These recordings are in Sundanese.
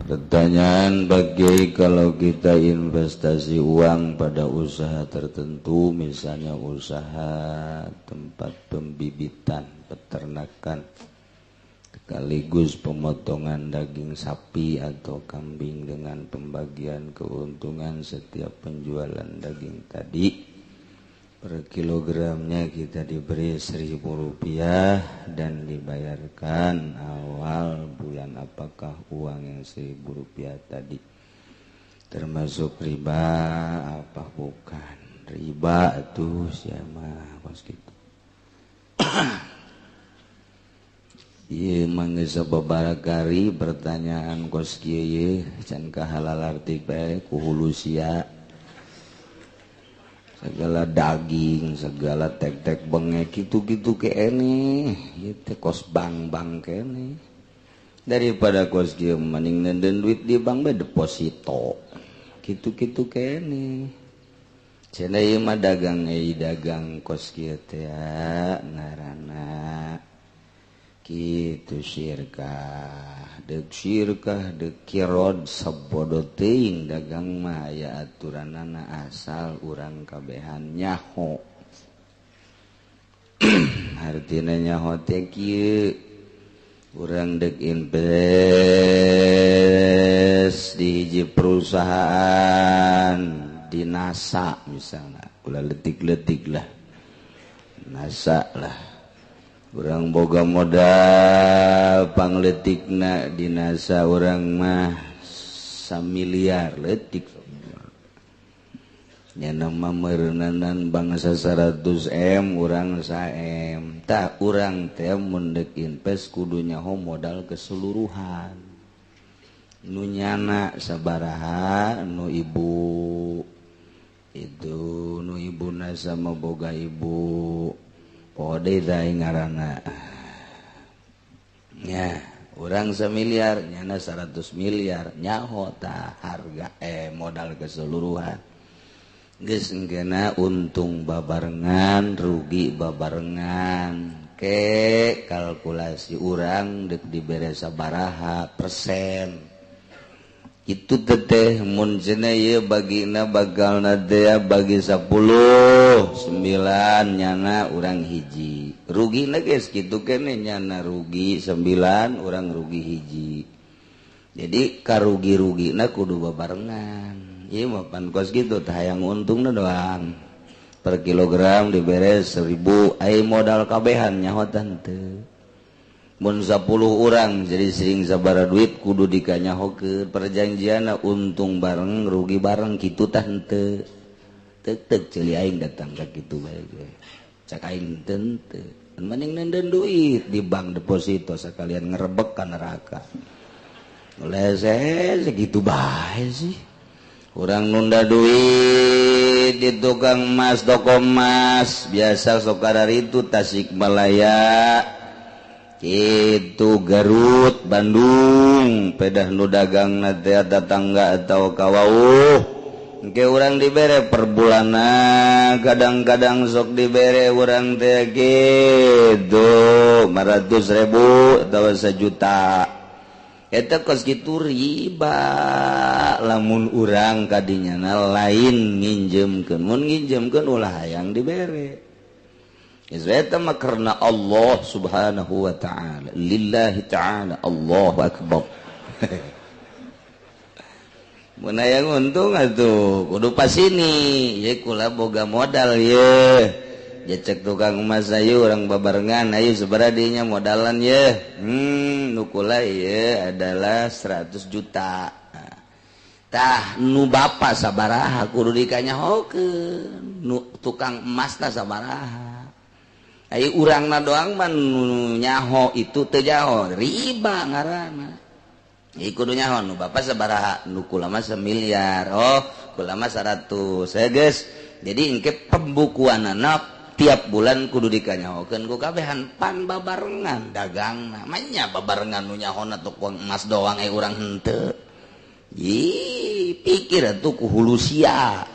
Pertanyaan, bagi kalau kita investasi uang pada usaha tertentu, misalnya usaha tempat pembibitan, peternakan, sekaligus pemotongan daging sapi atau kambing dengan pembagian keuntungan setiap penjualan daging tadi, per kilogramnya kita diberi Rp1.000 dan dibayarkan awal bulan. Apakah uang yang Rp1.000 tadi termasuk riba apa bukan? Riba tuh siapa kos gitu. Ieu mah geus sababaraha pertanyaan kos kieu ye can kahalalartik bae ku hulu sia. Segala daging, segala tek-tek bengek gitu-gitu kene, ieu teh kos bank-bank kene. Daripada kos kieu mending nenden duit di bank bae deposito. Gitu-gitu kene. Cenah ieu mah dagang euy dagang kos kieu teh ngaranna kitu syirkah, deuk syirkah deuk kirod sabodo teuing dagang mah aya aturanana asal urang kabehan nyaho. Artina nyaho teh kieu, urang deuk invest di hiji perusahaan di NASA misalnya, ulah letik-letik lah, NASA lah. Urang boga modal pangletikna di NASA urang mah samiliar letik nyana mah meureuneunan bangsa 100 M urang 1 M. Tah urang teh mun deuk invest kudu nyaho modal keseluruhan, nu nyana sabaraha, nu ibu itu nu ibuna sama boga ibu kode ngaranna nya urang semiliar nyana 100 miliar nyaho tah harga modal keseluruhan geus engkeuna untung babarengan rugi babarengan ke kalkulasi urang deuk dibere sabaraha persen itu teteh mun cenah ieu bagina bagalna teh bagi 10 9 nyana urang hiji rugina geus kitu keneh nyana rugi 9 urang rugi hiji. Jadi karugi-rugina kudu babarengan. Ieu mah pan kos kitu tah hayang untungna doang per kilogram dibere 1000 ai modal kabehan nyaho teu. Mun 10 urang jadi sering sabara duit kudu dikanyahokeun perjanjianna untung bareng rugi bareng kitu tah henteu. Teuk-teuk ceuli aing datang ka kitu bae ge. Cak aing teu teu. Mending nenden duit di bank deposito sekalian ngerebek ka neraka. Lese segitu bae sih. Urang nunda duit di tukang emas toko emas biasa sok kararitu Tasikmalaya itu Garut Bandung pedah nu dagang teh tetangga atau kawauh engke urang dibere per bulanna kadang-kadang sok dibere urang teh gitu 500.000 atau 1 juta eta kos kitu riba lamun urang kadinyana lain nginjemkeun mun nginjemkeun ulah hayang dibere. Eta mah karena Allah Subhanahu wa ta'ala, lillahi ta'ala, Allahu akbar. Mun hayang untung atuh kudu pasini, ye kula boga modal ye. Jecek tukang emas ayu urang babarengan ayu sabaraha dinya modalan ye. Nu kula ye adalah 100 juta. Tah nu bapa sabaraha kudu dikanyahokeun, nu tukang emasna sabaraha. Ai urangna doang mah nu nyaho itu teu nyaho riba ngaranna. Ieu kudu nyaho nu bapa sabaraha, nu kula mah 1 miliar, oh kula mah 100. Geus. Jadi engke pembukuanana tiap bulan kudu dikanyahokeun ku kabehan pan babarengan dagangna. Manya babarengan nu nyahona tukang emas doang urang henteu. Ih, pikir atuh ku hulu sia.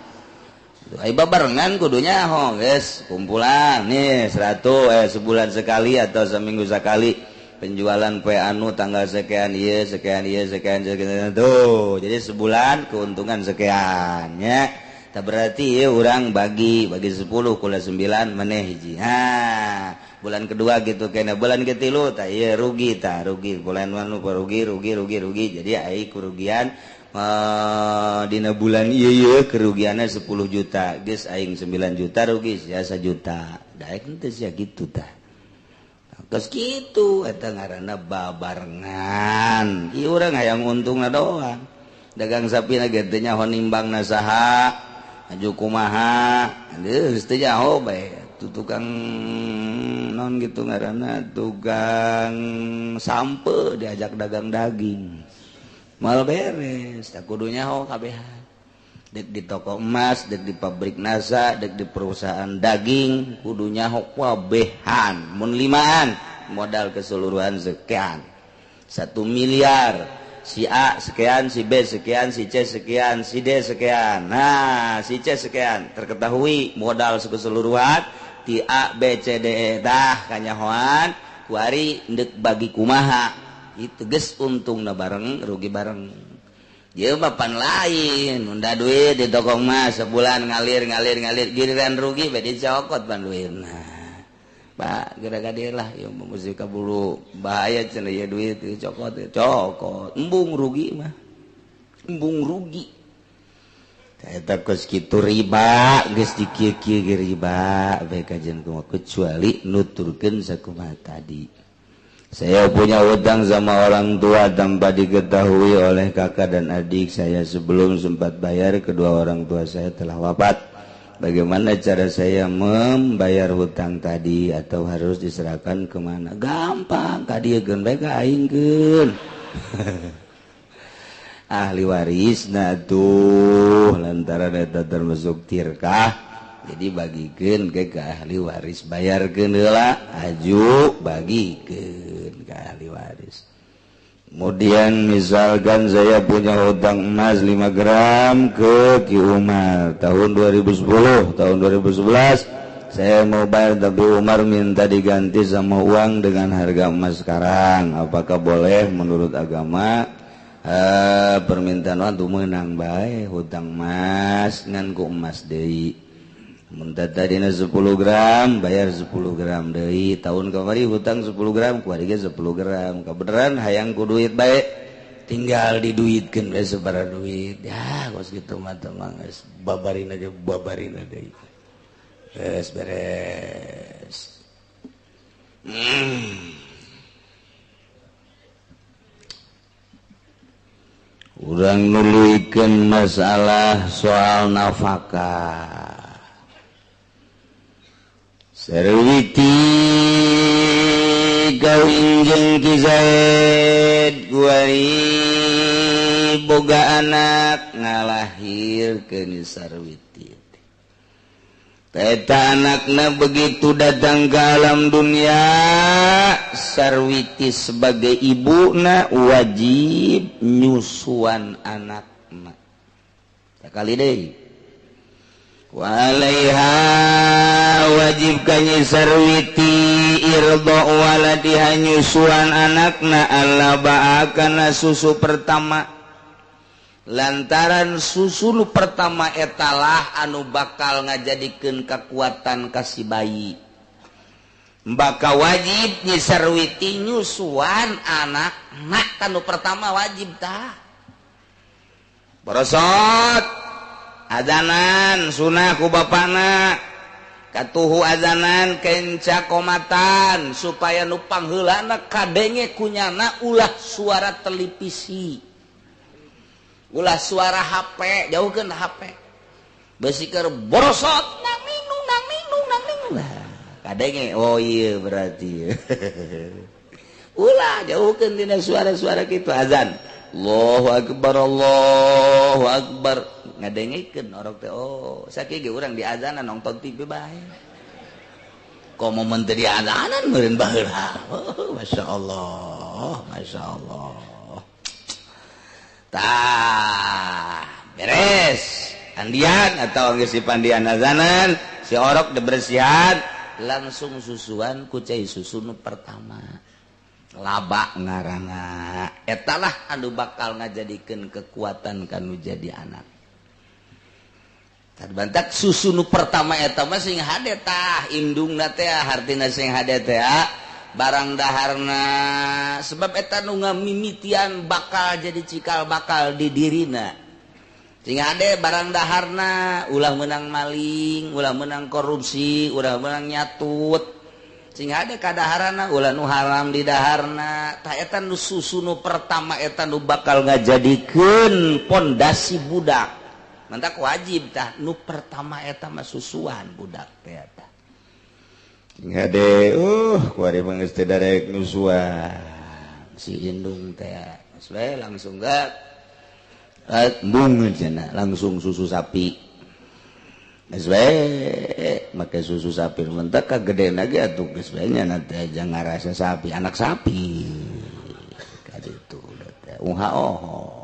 Ai babarengan kudu nyaho geus kumpulan nih 100 sebulan sekali atau seminggu sekali. Penjualan poe anu tanggal sekian ieu, sekian ieu, sekian sekian tuh. Jadi sebulan keuntungan sekian nya. Tak berarti ieu urang bagi bagi 10 kula 9 maneh hiji. Ha, bulan kedua gitu kena, bulan ketilu tah ieu rugi, tah rugi, bulan anu rugi rugi rugi rugi. Jadi ai kerugian dina bulan ieu ieu kerugiannya 10 juta, geus aing 9 juta rugi sia 1 juta. Daek henteu sia gitu tah. Geus kitu eta ngaranna babarengan. Ieu urang hayang untungna doang. Dagang sapi na ge teu nyaho nimbangna saha, aju kumaha, geus teu nyaho bae. Tu tukang non gitu ngaranna tukang sampe diajak dagang daging. Mal beres, tak kudu nyaho kabehan. Dek di toko emas, dek di pabrik NASA, dek di perusahaan daging, kudu nyaho kabehan. Mun limaan, modal keseluruhan sekian. 1 miliar, si A sekian, si B sekian, si C sekian, si D sekian. Nah, si C sekian, terketahui modal keseluruhan ti A, B, C, D, E dah kanyahoan, kuari ndek bagi kumaha. Itu geus untungna bareng, rugi bareng. Ieu mah pan lain, nunda duit di toko emas sebulan ngalir ngalir ngalir, giliran rugi bae dicokot pan duitna. Pak, geura ka dieu lah, ieu mah mesti kaburu bahaya cenah ieu duit dicokot, cokot. Embung rugi mah. Embung rugi. Eta kos kitu riba, geus dikieu-kieu ge riba bae kajian kumaha kecuali nuturkeun sakumaha tadi. Saya punya hutang sama orang tua tanpa diketahui oleh kakak dan adik saya. Sebelum sempat bayar, kedua orang tua saya telah wafat. Bagaimana cara saya membayar hutang tadi atau harus diserahkan kemana? Gampang, kadiekeun bae ka aingkeun. Ahli warisna tuh lantaran eta termasuk tirkah. Jadi bagikeun ke ahli waris, bayarkeun heula aju bagikeun ke ahli waris. Kemudian misalkan saya punya hutang emas 5 gram ke Ki Umar tahun 2010, tahun 2011 saya mau bayar tapi Umar minta diganti sama uang dengan harga emas sekarang. Apakah boleh menurut agama? Permintaan waktu menang bae hutang emas ngan ku emas deui. Mun tadina 10 gram bayar 10 gram deui, tahun kamari hutang 10 gram kuari ge 10 gram. Kabeneran hayang ku duit bae tinggal diduitkeun we sabaraha duit. Ya kos kitu mah teh mah geus babarin aja babarin deui. Beres beres. Urang nuluykeun masalah soal nafkah. Sarwiti kawin jeung Ki Zaid kuari boga anak ngalahirkeun Sarwiti. Eta anakna begitu datang ke alam dunia, Sarwiti sebagai ibuna wajib nyusuan anakna. Sakali deui. Walaiha wajib kanyi Sarwiti irdo waladiha nyusuan anakna alla ba'akana susu pertama. Lantaran susu nu pertama etalah anu bakal ngajadikeun kekuatan ka si bayi. Baka wajib nyi Sarwiti nyusuan anakna kanu pertama wajib tah. Borosot azanan sunah ku bapana katuhu azanan kenca komatan supaya nu pangheulana kadenge kunyana ulah suara televisi, ulah suara HP, jauhkeun HP. Beusi keur borosot nang ninung nang ninung nang ninung. Kadenge oh iya berarti. Ulah jauhkeun tina suara-suara kitu azan. Allahu akbar Allahu akbar. Ngadengekeun orok teh oh sakieu ge urang di azanan nonton TV bae. Komo mun teu di azanan meureun baheula. Oh, masyaallah, masyaallah. Tah, beres. Andian atau geus dipandian azanan, si orok dibersihan, langsung susuan ku cai susu nu pertama. Laba ngaranna etalah anu bakal ngajadikeun kekuatan kanu jadi anak. Bantak susu nu pertama eta mah sing hade tah indungna teh hartina sing hade teh barang daharna sebab eta nu ngamimitian bakal jadi cikal bakal di dirina. Sing hade barang daharna ulah meunang maling, ulah meunang korupsi, ulah meunang nyatut. Sing hade kadaharana ulah nu haram di daharna. Tah eta nu susu nu pertama eta nu bakal ngajadikeun pondasi budak. Mantak wajib tah nu pertama eta mah susuan budak teh eta. Sing hade kuari mah geus teu darek nyusuan si indung teh. Geus we langsung ga embung cenah langsung susu sapi. Geus we make susu sapi mentak kagedena ge atuh geus we nya teh jangan ngarasa sapi anak sapi. Kaditu teh uha oho.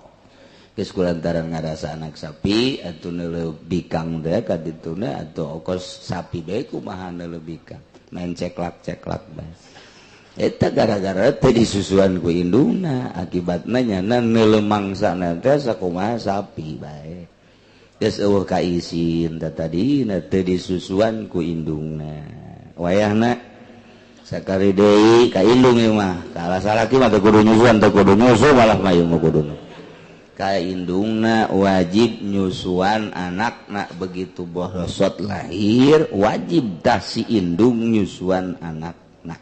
Geus kulantaran ngarasa anak sapi atuh neuleuh bikang teh kadituna atuh okos sapi bae kumaha neuleuh bikang main ceklak-ceklak bae. Eta gara-gara teh disusuan ku indungna akibatna nyana neuleuh mangsana teh sakumaha sapi bae. Geus eueuh kaisin teh tadina teh disusuan ku indungna. Wayahna sakali deui ka indung ieu mah kalah salaki mah teu kudu nyusuan teu kudu nyusu malah mah ieu mah kuduna. Ka indungna wajib nyusuan anakna begitu borosot lahir wajib tah si indung nyusuan anakna.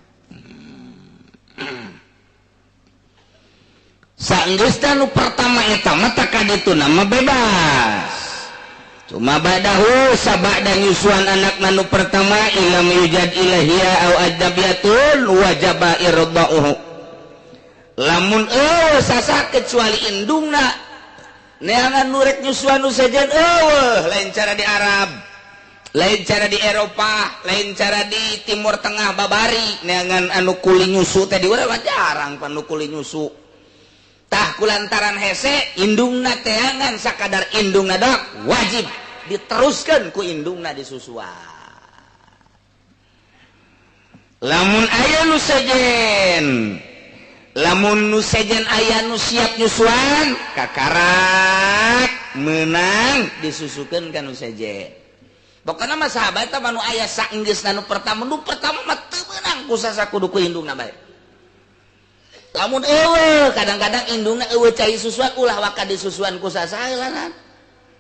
Sanggeusna nu pertama eta mah tah kadituna mah bebas. Cuma badahu sabada nyusuan anakna nu pertama ilam yujad ilahia au ajnabiyatun wajaba irda'uhu. Lamun eueuh sasa kecuali indungna neangan nurek nyusuan nu sejen eueuh lain cara di Arab, lain cara di Eropa, lain cara di Timur Tengah babari neangan anu kuli nyusu teh di urang mah jarang pan nu kuli nyusu. Tah kulantaran hese indungna teangan sakadar indungna dok wajib diteruskeun ku indungna disusuan. Lamun aya nu sejen, lamun nu sejen aya nu siap nyusuan kakarak menang disusukeun ka nu sejen. Pokona mah sahabat teh nu aya saenggeusna nu pertama mah teu meunang ku sasa kudu ku indungna bae. Lamun eueuh kadang-kadang indungna eueuh cai susuan ulah waka disusuan ku sasa heulanan.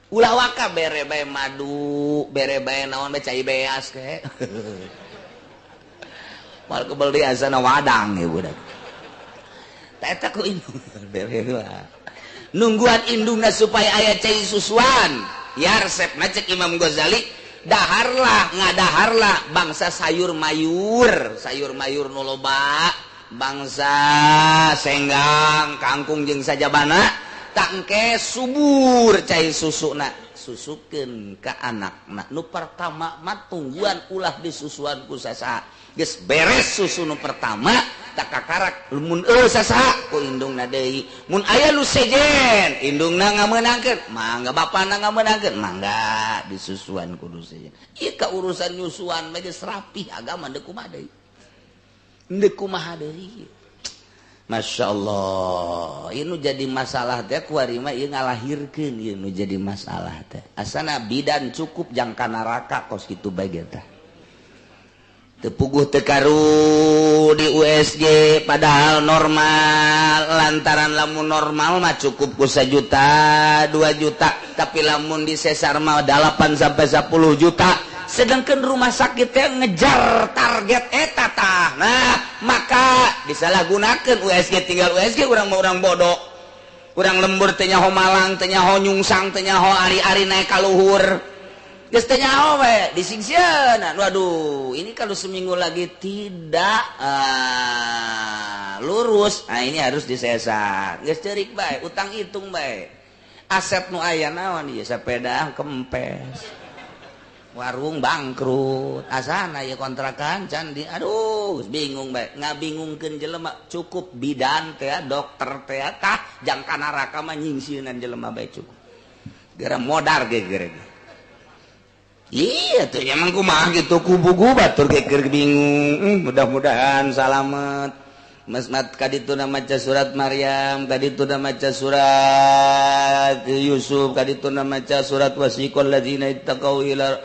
Ulah waka bere bae madu, bere bae naon bae cai beas ke. Mal kebel di asana wadang ya budak. Eta ku indung bere heula. Nungguan indungna supaya aya cai susuan. Ya resepna cek Imam Ghazali, daharlah ngadaharlah bangsa sayur mayur nu loba, bangsa senggang, kangkung jeung sajabana, tangke subur cai susuna, susukeun ka anakna. Nu pertama mah tungguan ulah disusuan ku sasaha. Geus beres susu nu pertama tak kakarak mun eueuh sasaha ku indungna deui. Mun aya nu sejen indungna ngameunangkeun, mangga bapana ngameunangkeun, mangga disusuan kudu sejen. Ieu ka urusan nyusuan mah geus rapih agama deuk kumaha deui. Deuk kumaha deui. Masya Allah, ieu nu jadi masalah teh kuari mah ieu ngalahirkeun ieu nu jadi masalah teh. Asana bidan cukup jangka neraka kos kitu bae ge tah. Teu puguh teu karu di USG padahal normal, lantaran lamun normal mah cukup ku 1 juta, 2 juta, tapi lamun di sesar mah 8 sampai 10 juta. Sedangkan rumah sakit teh ngejar target eta tah. Nah, maka disalahgunakeun USG tinggal USG urang mah urang bodoh. Urang lembur teh nyaho malang, teh nyaho nyungsang, teh nyaho ari-ari naik ka luhur. Geus teh nyaho we disingsieunan. Waduh, ini kalau seminggu lagi tidak lurus. Nah, ini harus disesar. Geus ceurik bae, utang hitung bae. Aset nu aya naon ieu sepeda kempes. Warung bangkrut, asana ya kontrakan candi, aduh bingung bae, ngabingungkeun jelema cukup bidan teh, dokter teh, tah jangka neraka mah nyingsieunan jelema bae cukup. Geura modar ge geura. Iya tuh emang kumaha gitu kubugu batur ge keur bingung, mudah-mudahan salamet. Mas kadituna maca surat Maryam, kadituna maca surat Yusuf, kadituna maca surat wasiqal ladzina ittaqau ila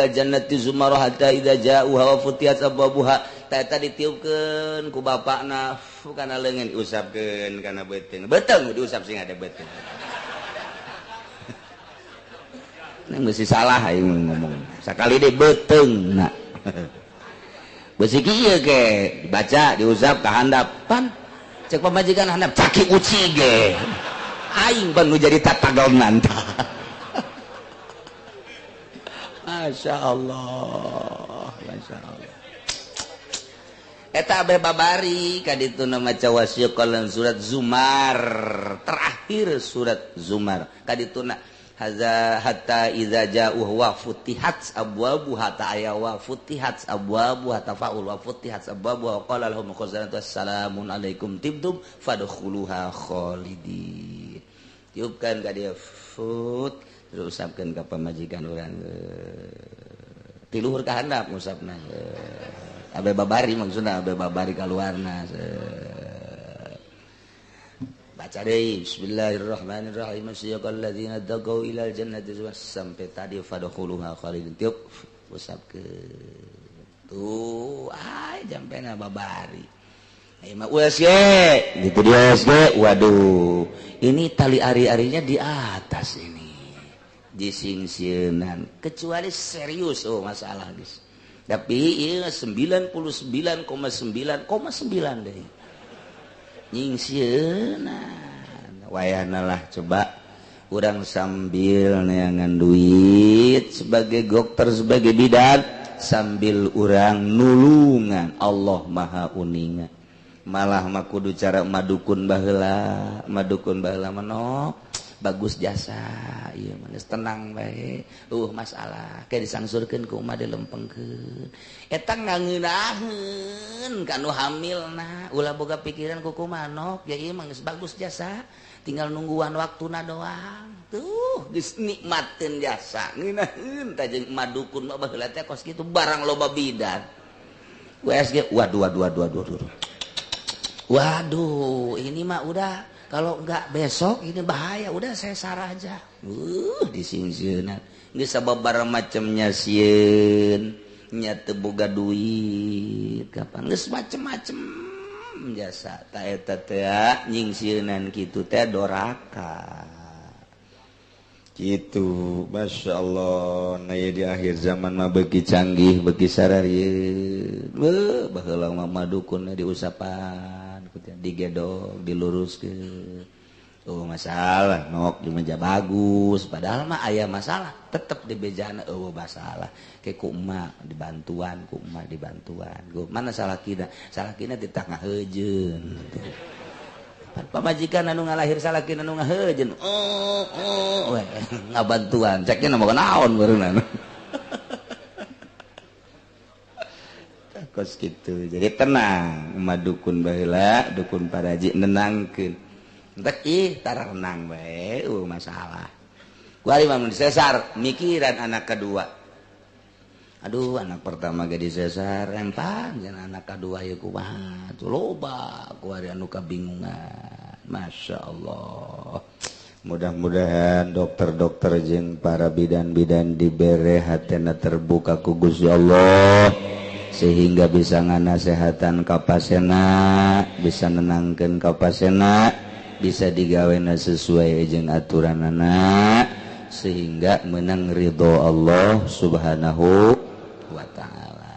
jannati zumara hatta idza ja'uha wa futiyat abwabuha. Ta eta ditiupkeun ku bapakna kana leungeun diusapkeun kana beuteung. Beuteung diusap sing ada beuteung. Nang mesti salah aing ngomong. Sakali deui beuteung na. Besi kieu ge dibaca diusap ka handap pan cek pamajikan handap caki uci ge aing pan nu jadi tatagonan. Masya Allah, Masya Allah. Eta abe babari kadituna maca wasiqal surat Zumar, terakhir surat Zumar kadituna haza hatta idza ja'u wa futihat abwabuha ta'aya wa futihat abwabuha tafaul wa futihat abwabuha qala lahum khazanatu assalamun alaikum tibtum fadkhuluha khalidin. Tiupkan ka dia fut terus usapkeun ka pamajikan urang ti luhur ka handap ngusapna abe babari maksudna abe babari kaluarna. Baca deui bismillahirrahmanirrahim siyaqal ladzina taqau ilal jannati sampai tadi fadkhuluha khalidin tiup usapkeun tuh ai jampena babari ai mah USG gitu di USG waduh ini tali ari-arinya di atas ini disingsieunan kecuali serius oh masalah guys tapi ieu 99,9,9 deui nyingsieunan wayahna lah coba urang sambil neangan duit sebagai dokter sebagai bidan sambil urang nulungan Allah Maha uninga malah mah kudu cara madukun baheula manok bagus jasa ieu mah geus tenang bae masalah ke disangsurkeun ku umah dilempengkeun eta ngangeunaheun ka nu hamilna ulah boga pikiran ku kumanok ya ieu mah geus bagus jasa tinggal nungguan waktuna doang tuh geus nikmateun jasa ngeunaheun tah jeung madukun mah baheula teh kos kitu barang loba bidan USG waduh waduh waduh waduh waduh ini mah udah kalau enggak besok ini bahaya, udah saya sarah aja. Disingsieunan. Geus sababaraha macamnya sieun, nya teu boga duit, kapan geus macem-macem jasa. Ta eta teh nyingsieunan kitu teh doraka. Kitu, Masya Allah, nah di akhir zaman mah beuki canggih, beuki sararieun. Beuh, baheula mah madukunna diusapan. Digedog diluruskeun oh masalah nok di meja bagus padahal mah aya masalah tetep di bejana eueuh masalah ke ku emak dibantuan ku emak dibantuan go mana salakina salakina di tengah heujeun pamajikan anu ngalahir salakina anu ngaheujeun oh oh we ngabantuan ceknya mah naon barunan kos gitu. Jadi tenang madukun baheula dukun paraji nenangkeun entek ih tara renang bae masalah kuari mah mun sesar mikiran anak kedua aduh anak pertama ge disesar empang jeung anak kedua ieu kumaha tuh loba kuari anu kabingungan. Masya Allah, mudah-mudahan dokter-dokter jeung para bidan-bidan dibere hatena terbuka ku Gusti Allah sehingga bisa nganasehatan ka pasena, bisa nenangkeun ka pasena, bisa digawena sesuai jeung aturanana sehingga menang ridho Allah Subhanahu wa taala.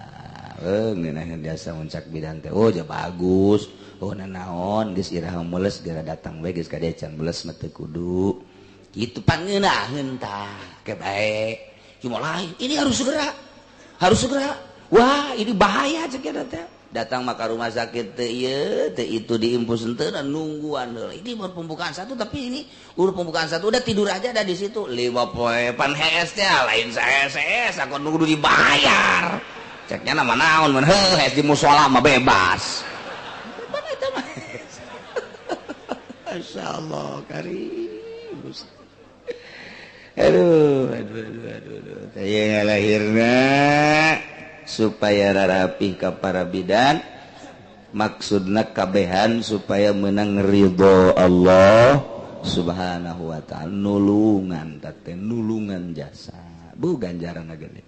Ngeunaheun biasa muncak bidan teh, oh ja bagus, oh nanaon geus iraha mules geura datang we geus ka dieu can mules mah teu kudu. Kitu pangeunaheun tah, ke bae. Cuma lain, ini harus segera. Harus segera. Wah ini bahaya cek teh datang maka rumah sakit teh ieu teh itu diimpus henteu nungguan heula ini baru pembukaan satu tapi ini udah pembukaan satu udah tidur aja ada di situ 5 poe pan HS teh lain saes aku nunggu dibayar ceknya nama naon mun heuh HS di musola mah bebas pan eta mah. Masyaallah karim. Aduh aduh aduh aduh aduh teh lahirna supaya rarapih ka para bidan Maksudna kabehan supaya menang ridho Allah Subhanahu wa ta'ala. Nulungan teh nulungan jasa bu ganjaran gede.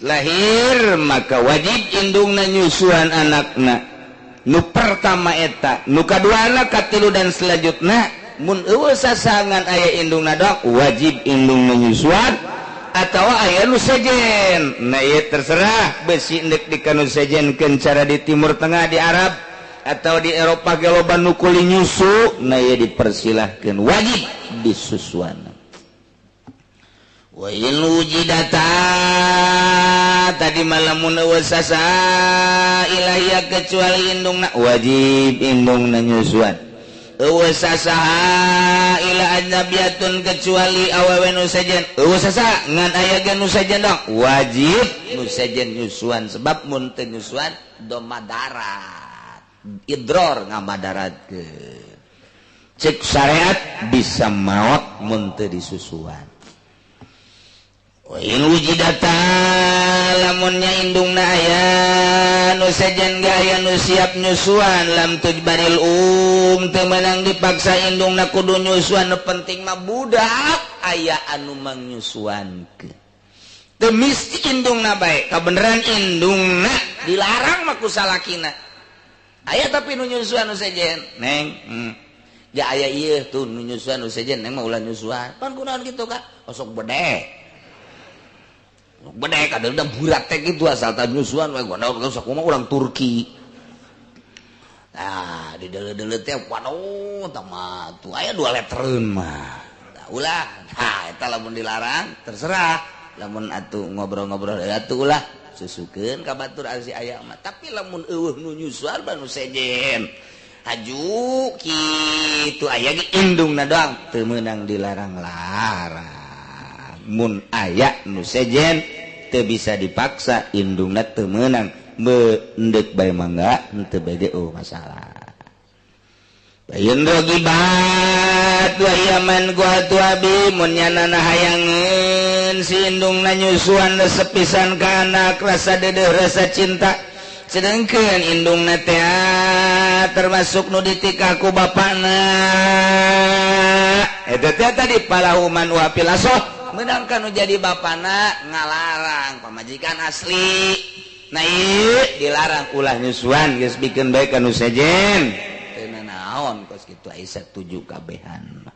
Lahir maka wajib indungna nyusuan anakna nu pertama eta, nu kaduana, katilu dan selanjutna. Mun eueuh sasangan aya indungna doang, wajib indungna nyusuan atau aya nu sejen. Nah ieu terserah besi ndek di kanu sejenkeun cara di Timur Tengah, di Arab atau di Eropa ge loba nu kuli nyusu. Nah ieu dipersilahkeun, wajib disusuan. Wa in wujidata tadi malamun eueuh sasa ilahia kecuali indungna, wajib indungna nyusuan. Eueuh sasaha ila ajnabiyatun kecuali awewe nu sejen, eueuh sasa ngan aya ge nu sejen dong, wajib nu sejen nyusuan. Sebab mun teu nyusuan do madarat, idror ngamadaratkeun. Cek syariat bisa maot mun teu disusuan. Wa in wujidata lamunnya indungna aya nu sejen ge aya nu siap nyusuan, lam tujbaril teu meunang dipaksa indungna kudu nyusuan. Nu penting mah budak aya anu mangnyusuankeun. Teu misti indungna bae, kabeneran indungna dilarang mah ku salakina. Aya tapi nu nyusuan nu sejen, neng. Ja aya ieu tuh nu nyusuan nu sejen, neng mah ulah nyusuan. Pan kunaon kitu ka? Osok bedek. Bedek ada udah burak teh gitu asal tah nyusuan we gua sok mah urang Turki. Nah, di deuleu-deuleu teh waduh tah mah tuh aya 2 letreun mah. Tah ulah. Nah, eta lamun dilarang terserah. Lamun atuh ngobrol-ngobrol atuh ulah susukeun ka batur si aya mah. Tapi lamun eueuh nu nyusuan mah nu sejen. Haju kitu aya ge indungna doang teu meunang dilarang-larang. Mun aya nu sejen teu bisa dipaksa, indungna teu meunang mendek bae mangga, henteu bae ge oh masalah. Bayin rogibat wa yaman gua tu abi mun nyanana hayangeun si indungna nyusuan resep pisan ka anak, rasa dedeuh rasa cinta. Sedangkeun indungna teh termasuk nu ditikah ku bapana. Eta teh tadi palahuman wa pilasoh menangkan nu jadi bapana ngalarang pamajikan asli. Nah ieu dilarang ulah nyusuan geus bikeun bae ka nu sejen. Teu nanaon kos kitu aya satuju kabehan.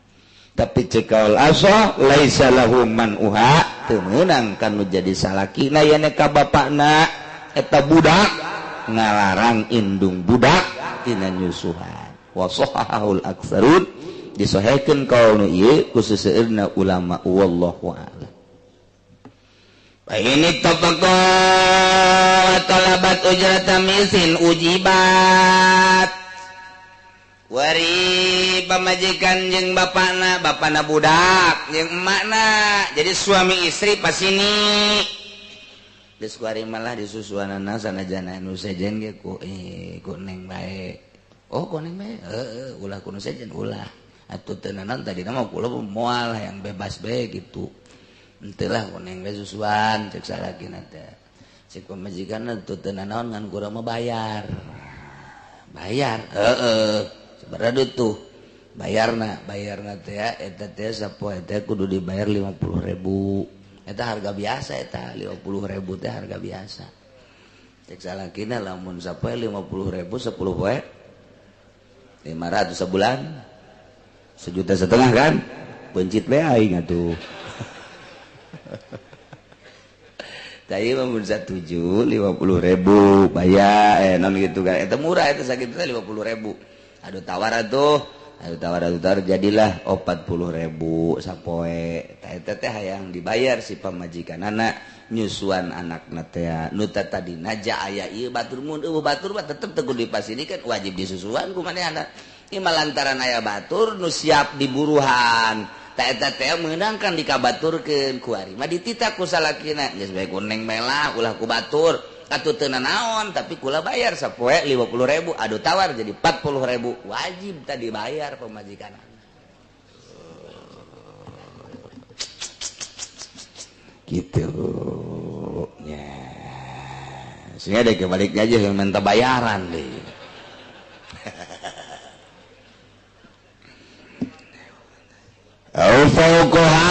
Tapi cek kaul asoh laisa lahu man uha teu meunang ka nu jadi salakina yen ka bapana eta budak ngalarang indung budak tina nyusuhan. Wa sahahul aktsarun disahihkeun kaul nu ieu ku seseueurna ulama wallahu a'lam. Fa ini tabaqa talabat ujrata misin ujibat. Wari pamajikan jeung bapana, bapana budak jeung emakna. Jadi suami istri pas ini geus kuari malah disusuanana sanajana nu sejen ge ku ku neng bae. Oh ku neng bae, heeh ulah ku nu sejen ulah. Atuh teu naon tadina mah kula moal yang bebas bae gitu. Henteu lah ku neng bae susuan cek salakina teh. Cek pamajikanna teu teu nanaon ngan kurang mah bayar. Bayar, heeh. Sabaraha tuh bayarna, bayarna teh eta teh sapoe teh kudu dibayar 50.000. Eta harga biasa eta 50.000 teh harga biasa. Cek salakina lamun sapoe 50.000 10 poe 500 sebulan. 1,5 juta kan? Pencit bae aing atuh. Tadi mah mun satuju 50.000 bayar non gitu kan. Eta murah eta sakitu teh 50.000. Aduh tawar atuh, aduh tawar aduh tawar jadilah 40.000 sapoe. Eta teh hayang dibayar si pamajikanana nyusuan anakna teh. Nu tadina ja aya ieu batur mun eueuh batur mah tetep teu kudu dipasini kan wajib disusuan ku manehna. Ieu mah lantaran aya batur nu siap diburuhan. Ta eta teh meunang kan dikabaturkeun ku ari mah dititah ku salakina geus bae ku neng bae lah ulah ku batur. Atuh teu nanaon tapi kula bayar sapoe 50.000, aduh tawar jadi 40.000, wajib tadi bayar pamajikan. Gitu nya. Sehingga deh kebalik aja yang minta bayaran deh. Au fauqaha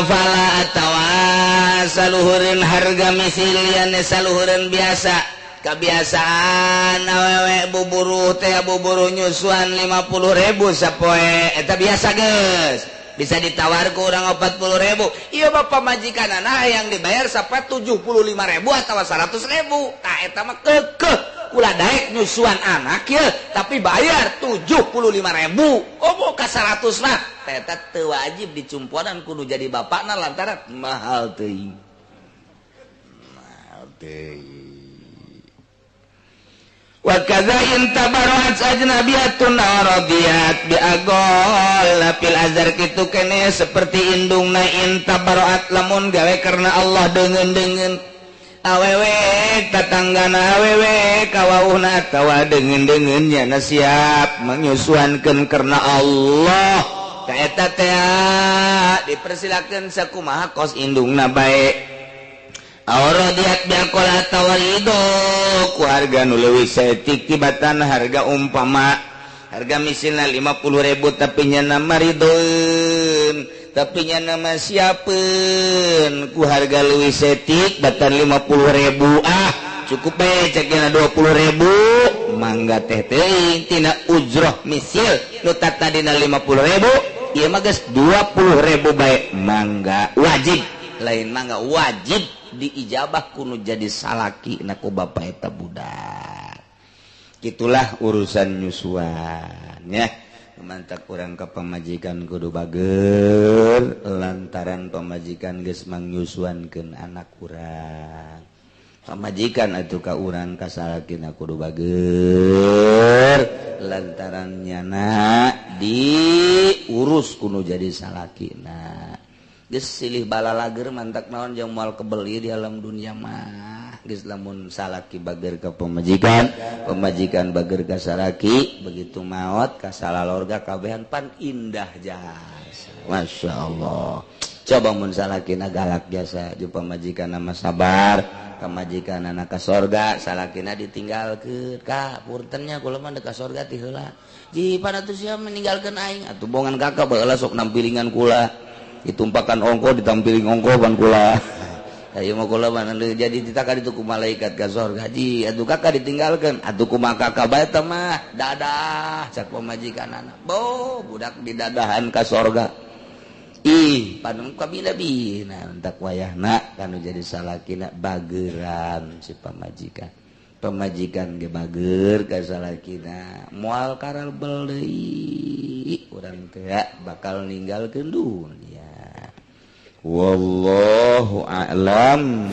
fala atawa saluhureun harga misil liane saluhureun biasa kebiasaan awewe buburuh teh buburuh nyusuan 50.000 sapoe eta biasa geus bisa ditawar ku urang 40.000. Ieu bapak majikan anak yang dibayar sampai 75.000 atau 100.000. Tah eta mah keukeuh kula daek nyusuan anak ya tapi bayar 75.000. Oh ka 100 mah eta teu wajib dicumponan kudu jadi bapakna lantaran mahal teuing. Mahal teuing. Wa kadza in tabarrat ajnabiyatun radiyat bi agol fil azhar kitu kene seperti indungna in tabarrat lamun gawe karena Allah deungeun-deungeun awewe tatanggana awewe kawauhna atawa deungeun-deungeun nya siap menyusuankeun karena Allah ka eta teh dipersilakeun sakumaha kos indungna bae. Auradiat biakola tawarido ku harga nu leuwih saeutik tibatan harga umpama harga misilna 50.000 tapi nya maridoeun tapi nya nama siapeun ku harga leuwih saeutik batan 50.000 ah cukup bae cek nya 20.000 mangga teh teuing tina ujroh misil nu tadina 50.000 ieu mah geus 20.000 bae mangga wajib lain mangga wajib diijabah kuno jadi salaki naku bapak eta budak. Itulah urusan nyusuan ya. Mantak urang ka pamajikan kudu bager lantaran pamajikan geus mangnyusuankeun anak urang. Pamajikan atuh ka urang ka salakina kudu bager lantaran nyana diurus kuno jadi salakina. Geus silih balalager mantak naon jeung moal kebeli di alam dunia mah. Geus lamun salaki bager ka pamajikan, pamajikan bager ka salaki, begitu maot ka salalorga kabehan pan indah jasa. Masya Allah. Coba mun salakina galak jasa jeung pamajikan mah sabar, pamajikan anak ka sorga, salakina ditinggalkeun. Ka puntennya kula mah ka sorga ti heula. Ji pan atuh sia meninggalkeun aing, atuh bongan kakak baheula sok nampilingan kula. Ditumpakan ongko ditampiling ongko ban kula. Ayo mah kula mah jadi ditaka ditu ku malaikat ka sorga. Ji atuh kakak ditinggalkeun, atuh kumaha kakak bae teh mah dadah cak pamajikanana. Bo budak didadahan ka sorga. Ih panung kabila-bila entak wayahna kanu jadi salakina bageran si pamajikan. Pamajikan ge bager ka salakina moal karalbel deui urang teh bakal ninggalkeun dunia. Wallahu a'lam.